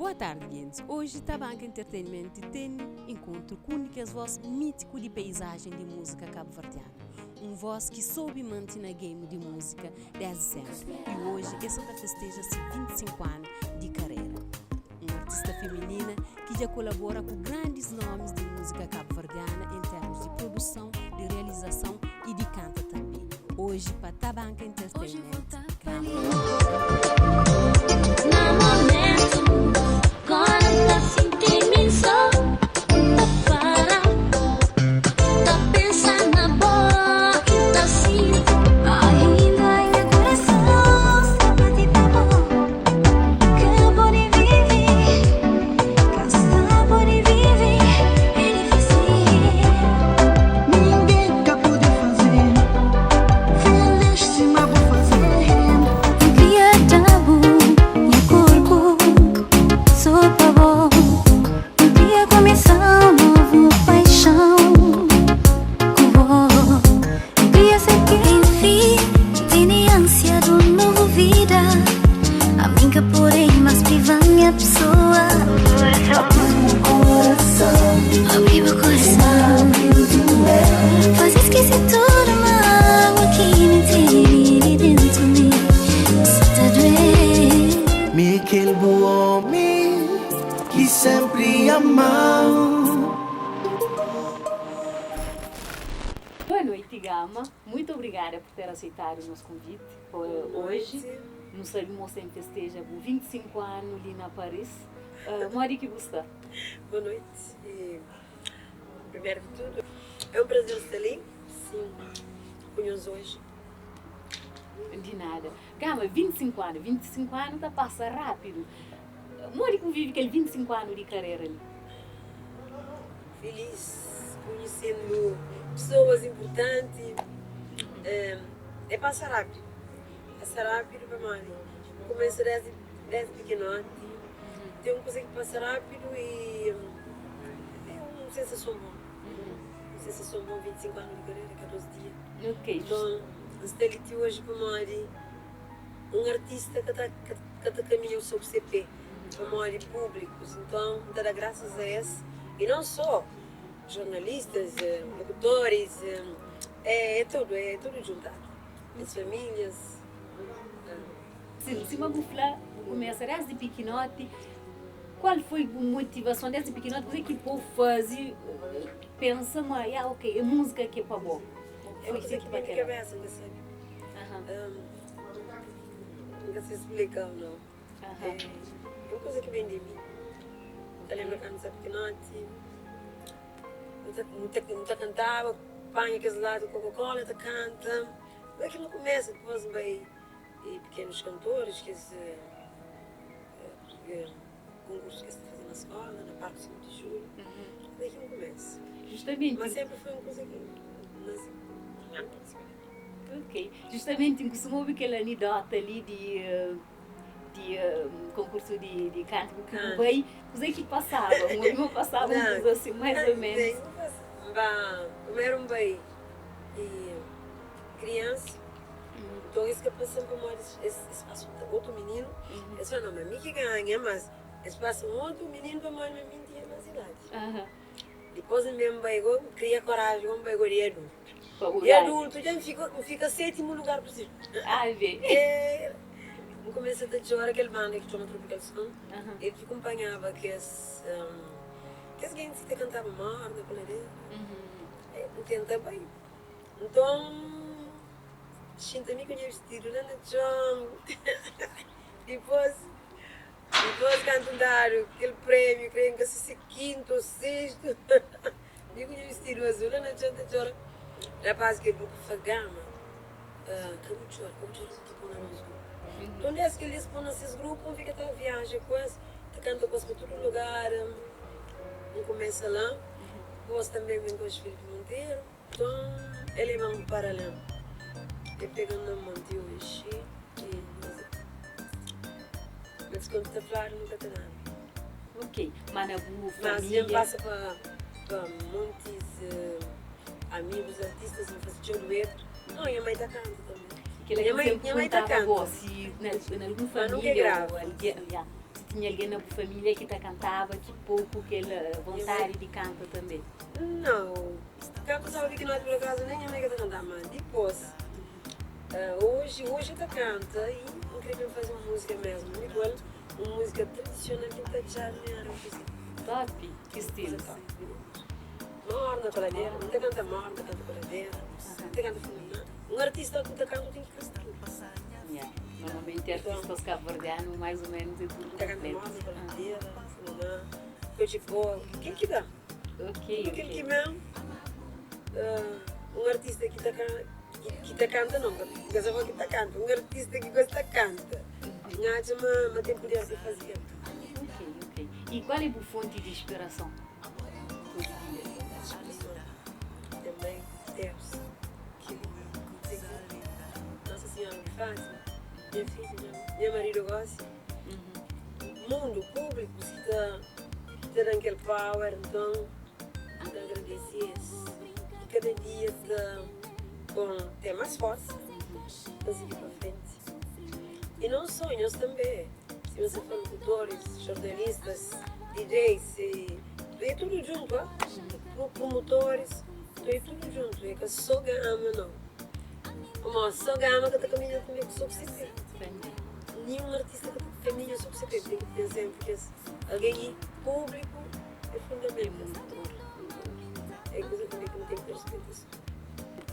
Boa tardi gentis, oji Tabanka Entertainment ten enkontru ku un di kes vós mítiku di peizajen di múzika kabuverdianu. Un vós ki sobi manti na game di múzika desdi senpri i oji el sa ta festeja si 25 anu di karera. Un artista feminina ki dja kolabora ku grandis nomis di múzika kabuverdiana en termus di produson, di realizason i di kanta tanbe. Oji pa Tabanka Entertainment, Gama. Mi kel bu omi ki senpri amau. Boa noite Gama, muito obrigada por ter aceitado o nos convite pa hoje. Nu sabe ma bu festeja bu 25 anu li na Paris. Modi ki bu sta? Boa noite e primeiro de tudo é um prazer estar ali, sim, com nhos hoje. De nada. Gama, 25 anu, 25 anu ta pasa rápidu. Modi ki bu vive kel 25 anu di karera li? Feliz, conhecendo pessoas importantes, é pasa rápido, pasa rápido pamodi N kumesa desdi desdi pikinoti, ten un kuza ki pasa rápidu i é un sensason bon, un sensason bon 25 anu di karera ka 2 dia. Nton N sta li ti oji pamodi un artista ka ta ka ta kaminha so ku se pé pamodi públikus, nton N ta da grasas a es i non so jornalistas, lokutoris, é tudu, é tudu djuntadu, nhas famílias. Sim, sima bu fla, bu kumesa desdi pikinoti, kual foi bu motivason desdi pikinoti, kuzê ki pô fazi pensa ma ya ok, é múzika ki é pa bo? É kuza ki ben di kabesa, N ka sabe, N ka sabe splika-u nau, é un kuza ki ben di mi, N ta lenbra kandu N sta pikinoti, N ta kantaba, panha kes lata di koka-kola ta kanta. La ki nu kumesa, dipôs N bai e Pequenos Cantores, kes konkursu ki es ta faze na skóla, na Parque 5 de Julho. La ki N kumesa. Justamenti. Má sénpri foi un kuza ki nase na nha Ok. Justamenti N kustuma obi kel anidota li di di konkursu di di kántiku ki bu bai, kuzê ki pasaba? N obi ma pasaba un kuza asin, más ô ménus. N ba, primeru N bai e kriansa, nton es ka pasa-m pamodi es es pasa otu mininu, es fla, no, ma mi ki ganha, mas es pasa un otu mininu pamodi ma mi N tinha más idadi. Dipôs N ben bai go, N kria koraji go, N bai go di adultu. Di adultu dja N fika, N fika sétimu lugar pur sima. N kumesa ta txora, kel banda ki txoma Tropical Son, el ki kunpanhaba kes kes gentis ki ta kantaba morna ku ladera. N tenta bai. Nton, xinta mi ku nha vistidu la na txon. Dipôs, dipôs kantu N dadu kel prémiu, krê N ka se si kintu ô sestu, mi ku nha vistidu azul la na txon ta txora. Rapaz kel grupu fla, Gama, ka bu txora, ka bu txora, nu ta pô na nos grupu. Nton, dés ki el pô na ses grupu, N fika ta viaja ku es, ta kanta ku es pa tudu lugar. N kumesa la. Dipôs tanbê N ben konxe Filipe Monteiro. Nton, el leba-m para la. El pega-m na mon ti oji i nos Mas kónta ta fladu nu ka ta dadu. Ok, ma na bu Mas dja N família. pasa pa pa montis amigus artistas, N fase txeu duetu. Nau, nha mai ta kanta tanbê. Kel-la Nha ki N mai senpri nha mai ta perguntaba bo, kanta. si na na algun Ma nunka é família grave. ô algen, ya, si tinha. Tinha algen na bu família ki ta kantaba ki pô-u ku kel vontadi di kanta tanbê? Nau. Kantu staba pikinoti pur akazu nen nha mai ka ta kantaba, má dipôs, oji, oji el ta kanta i N krê pa el faze un múzika mésmu igual, un múzika tradisional ki N ta atxadu mi éra un kuza. Top! Ki stilu? Morna, koladera. N ta kanta morna, N ta kanta koladera, N ta kanta funaná. Un artista ki ta kanta ten ki kanta tudu. Yeah. Normalmenti artistas kabuverdianu mais ou menos é tudu Ta kanta kompletu. morna, koladera, funaná, kotxikó, kel ki da. Ok, Tudu kel ok. ki ben, un artista ki ta ki ta kanta non, ka sa fla ki ta kanta, un artista ki gosta kanta, N atxa ma ten puder di faze kel. Ok, ok. I kual é bu fonti di inspirason? Tudu dia. Nha mãe, Deus, ki Nossa Senhora de Fátima, nha fidju, nha maridu gosi, mundu, públikus ki ta ki ta da-m kel power, nton N ta agradese es i kada dia ta pô-m ten más forsa pa sigi pa frenti. I non sô nhos tanbê, sima se fla lokutoris, jornalistas, DJs i. É tudu djuntu, ah Prumutoris, é tudu djuntu, é ka só gama nau. Pamodi só gama ka ta kaminha ku só ku se pé. Ninhun artista ka ta kaminha só ku se pé, ten ki ten senpri kes algen i públiku é fundamental. É kuza tanbe ki nu ten ki ta rispeta só.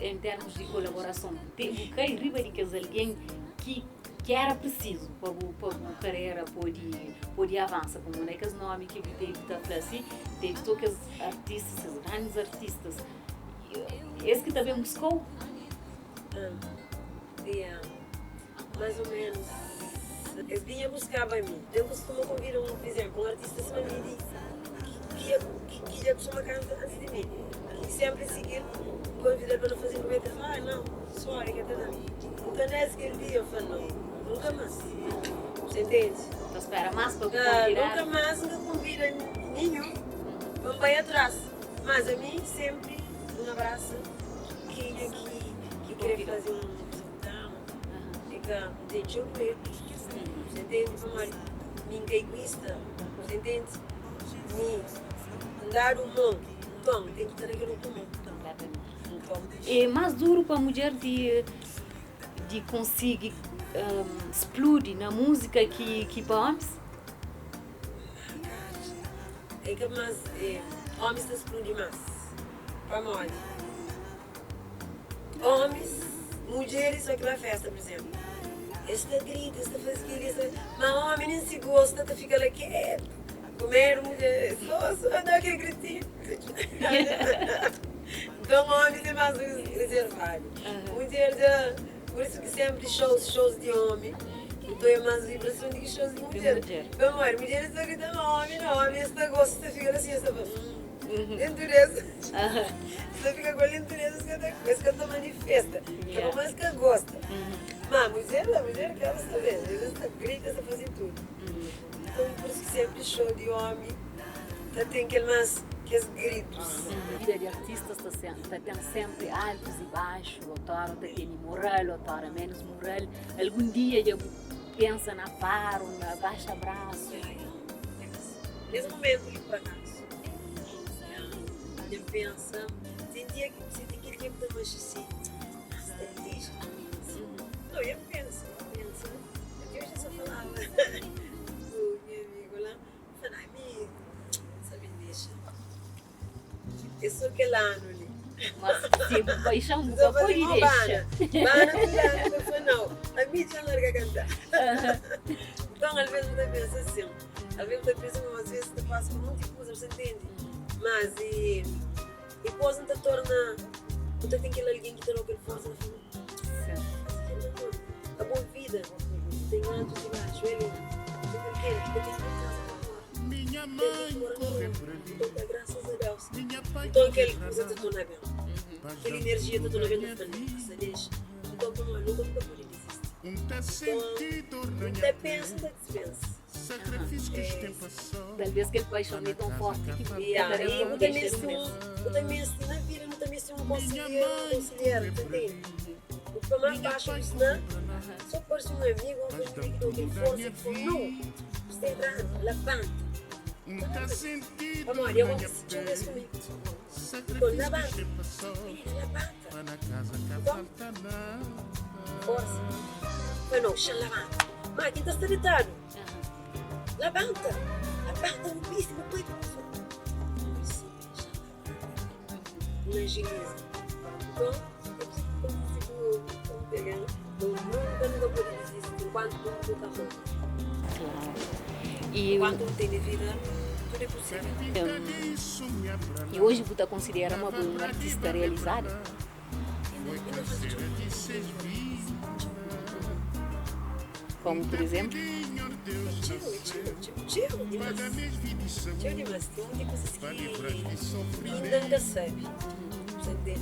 En termus di kolaborason, ten bu kai riba di kes algen ki ki éra prisizu pa bu pa bu karera pode pode avansa pamodi na kes nomi ki bu tevi ta fla si tevi so kes artistas kes grandis artistas es ki ta ben buska-u? Ya, más o ménus es binha buskaba mi. N kustuma konvida un, pur izénplu, un artista sima mi di ki ki dja kustuma kanta antis di mi, ki sénpri sigi-l, N konvida-l pa nu faze duetu, el fla, ah nau, sorry, ka ta da. Nta nes kel dia N fla nau, nunka mas. Você entende? Ta spera mas pa bu konvidadu? Nunka mas N ka konvida ninhun pa N bai atras. Mas ami senpri N abrasa kenha ki kre faze un programa. É ka N ten txeu duetus. Você entende? Pamodi mi N ka iguista. Você entende? Mi N dadu un mon, nton N ten ki ta da kel otu mon. É más duru pa mudjer di di konsigi spludi na múzika ki ki pa ómis? É ka más ómis ta spludi más. Pamodi? Ómis, mudjeris só ki ba fésta, pur izénplu, es ta grita, es ta faze kel-li, es ta. Má ómi nen si gosta ta fika la kétu. Primeru mudjer só só da kel gritinhu. Nton omis é más reservadu. Mudjer dja, pur isu ki senpri shows, shows di omi, nton é más vibrason di ki shows di mudjer. Pamodi mudjer es ta grita ma omi nau, omi es ta gosta, es ta fika la sin, es ta fla hum, dentu des es ta fika ku lentu des es ka ta es ka ta manifesta, é pamodi es ka gosta. Ma mudjer la, mudjer kela sta ben, es ta grita, es ta faze tudu. Nton pur isu ki senpri show di omi ta ten kel mas kes gritus. Vida di artistas ta sen ta ten senpri altus i baxu, otora ta tene mural, otora menus mural. Algun dia dja bu pensa na para o na baxa brasu? Nes mumentu li pur akazu dja N pensa, ten dia ki ten kel dia ki bu ta manxe si, mas ta dexa. Nton dja N pensa, N pensa. Até hoje eu só falava com o meu amigo lá. Eu falava, amigo, sabe, deixa. É só aquele ano ali. Mas se bu paixão bu ka pode dexa. Bana tudo ano, eu falei, não, a mim já larga cantar. Então, às vezes, eu penso assim. Às vezes, eu penso, mas às vezes, eu faço por muita coisa, você entende? Mas, e, e depois, não te torna. Não tem aquele alguém que te dá aquela força na família. A boa vida tem altos e baixos. Ele tem aquele que tem casa para fora. Minha mãe corre por ali. Então, graças a Deus. Minha pai Então, aquele corre coisa te torna bem. Aquela energia te torna bem, te torna bem. Deixa. Então, como nunca nunca pode desistir. Um tá sentido na Até minha pensa, até dispensa. Sacrifício que este tempo passou. Talvez kel paixão é tão forte ki bu Yeah, ta e da bu ta dexa meste di um, mes. bu ta meste na vida, bu ta meste um Minha conselheiro, um mãe conselheiro, corre tá por ali. entende? O que mais Minha baixo pai isso, corre né? pra lá. Só parece um amigo, um Mas amigo que dá não tem tudo na força, minha que fala, não, vida. Sta entradu, labanta. Pamodi akontise txeu bês ku mi. Nton, labanta. Minina, labanta. Nton, forsa. Fla, no, xa-m labanta. Má, kin ta sta detadu? Labanta. Labanta, bu bisti, bu poi. Fla, Imajiniza. Nton, é prisizu kontise ku un algen. Nton, nunka nu ka pode dizisti nkuantu nu ka morre. Nkuantu nu tene vida, tudu é pusível. I oji bu ta konsidera ma bo é un artista realizadu? Inda faze txeu Komu pur izénplu? Txeu, txeu, txeu, txeu dimas. Txeu dimas. Ten monti kuzas ki inda N ka sabe. Sa ntende?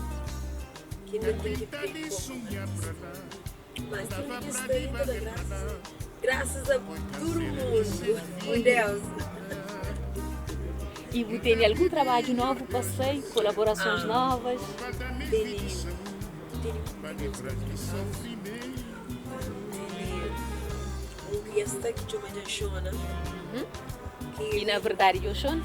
Ki inda N ten ki prende komu artista. Mas tudu ki N sta li, N ta da grasas a grasas a tudu mundu, ku Deus. I bu tene algun trabadju novu pa sai, kolaborasons novas? Tene, tene monti múzika ki N faze. Tene un ki dja sta ki txoma Djanxona. Ki. I na verdadi Djanxona?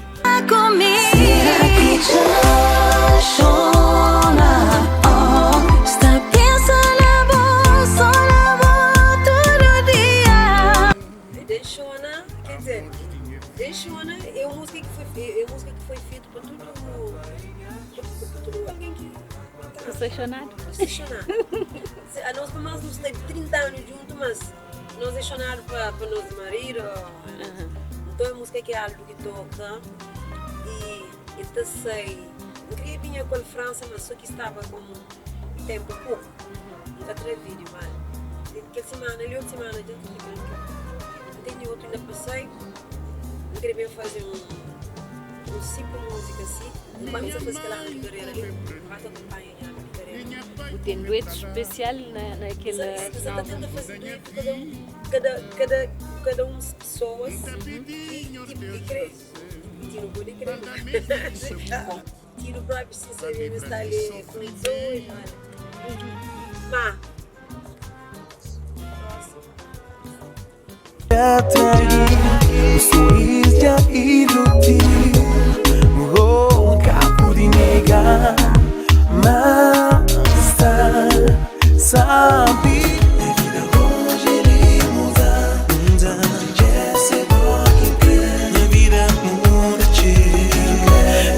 Djanxona, quer dizer, Djanxona é un múzika ki foi, é un múzika ki foi fetu pa tudu, pa tudu algen ki ta. Sta xonadu. Sta xonadu. Anos pa más nu sta 30 anu djuntu, mas nos é xonadu pa nos maridu. Nton é múzika ki é algu ki toka i e ta sai. N kria binha ku el Fransa, mas so ki staba ku tempu poku. N ka tra vídiu, ma kel simana li, otu simana dja N ta fika. N tene otu inda pa sai. N kre ben faze un 5 múzika si. N ba ta faze kel anu di karera li, N ba ta kunpanha nha anu di karera. Bu ten duetu spesial na kel N sa ta tenta faze duetu kada un, kada, kada, kada uns pesoas ki, ki kre. Tinu pode kre. Tinu propi si sabe ma sta li ku 18 anu. Ma próximo. O sorriso dja iludi Oh, N ka pudi nega Ma sta sabi Nha vida hoje li muda Pamodi dja se bo ki N kre Nha vida muda txeu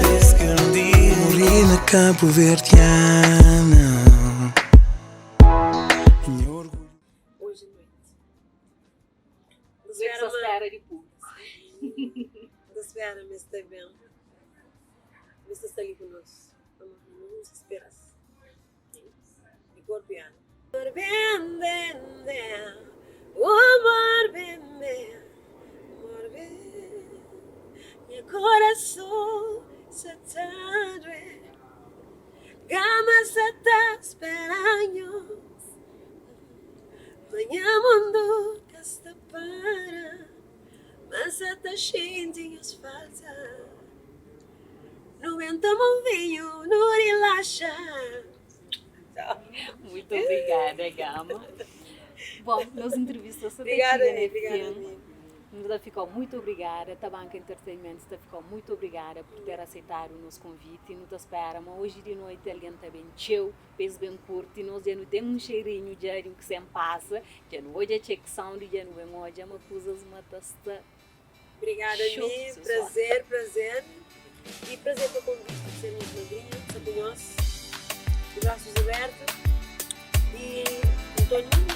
Des kel dia Morri na Kabuverdiana Nha orgulhu. Hoje noite. Kuzê ki sta spera di públiku? N ta spera ma es ta ben, ma es ta sta li ku nos, pamodi nu sta spera-s di korpu i alma. Amor ben, ben, ben, o amor ben, ben, amor ben, nha korason sa ta due, gama sa ta spera nhos. Ma nha mundu ka sta para Ma sa ta xinti nhos falta Nu ben toma un vinhu, nu rilaxa. Muito obrigada, Gama. Bom, nos entrevista sta ta txiga na fin. Nu ta fika-u muito obrigada, Tabanka Entertainment ta fika-u muito obrigada por ter aceitado nos convite. Nu ta spera ma oji di noiti algen ta ben txeu. Pa es ben kurti nos dja nu ten un xeirinhu dja di u ki sen pasa dja nu odja check sound dja nu ben odja ma kuzas ma ta sta Obrigada show mi, sensual. prazer, prazer e prazer pa konvite pa ser nhos madrinha, sta ku nhos di brasus abertu e N ta anima.